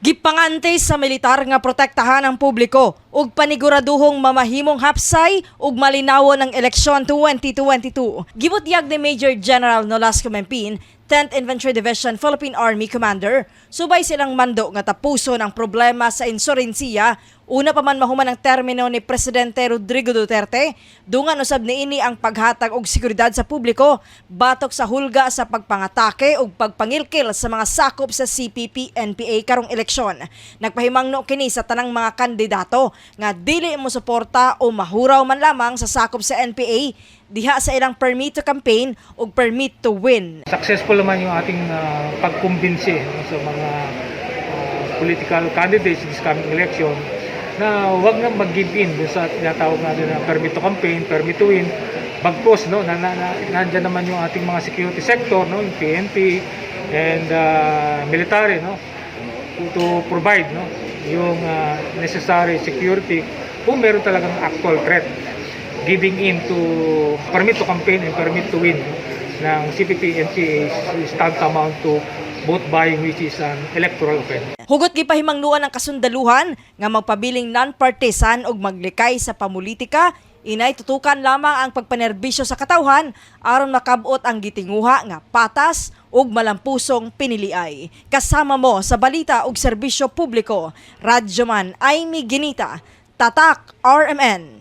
Gipangante sa militar nga protektahan ang publiko ug paniguraduhong mamahimong hapsay ug malinawon ang eleksyon 2022. Gibutyag ni Major General Nolasco Mempin, 10th Infantry Division Philippine Army Commander, subay silang mando nga tapuson ang problema sa insurensiya una pa man mahuman ang termino ni Presidente Rodrigo Duterte. Dungan usab niini ang paghatag og seguridad sa publiko batok sa hulga sa pagpangatake ug pagpangilkil sa mga sakop sa CPP NPA karong eleksyon. Nagpahimangno kini sa tanang mga kandidato nga dili mo suporta o mahuraw man lamang sa sakop sa NPA diha sa ilang permit to campaign ug permit to win. Successful naman yung ating pagkumbinsi, no, sa mga political candidates this coming election na huwag na mag-give in dun sa tinatawag natin na permit to campaign, permit to win. Bagkus, no, na nandyan naman yung ating mga security sector, no, yung PNP and military, no, to provide, no, yung necessary security kung meron talagang actual threat. Giving in to permit to campaign and permit to win, no, ng CPP NPA is tantamount to vote buying, which is an electoral offense. Hugot gipahimangnuan ang kasundaluhan nga magpabiling non-partisan ug maglikay sa pamulitika, inay tutukan lamang ang pagpanerbisyo sa katawhan aron makabot ang gitinguha nga patas ug malampusong piniliay. Kasama mo sa balita ug serbisyo publiko, Radyoman Amy Ginita, Tatak RMN.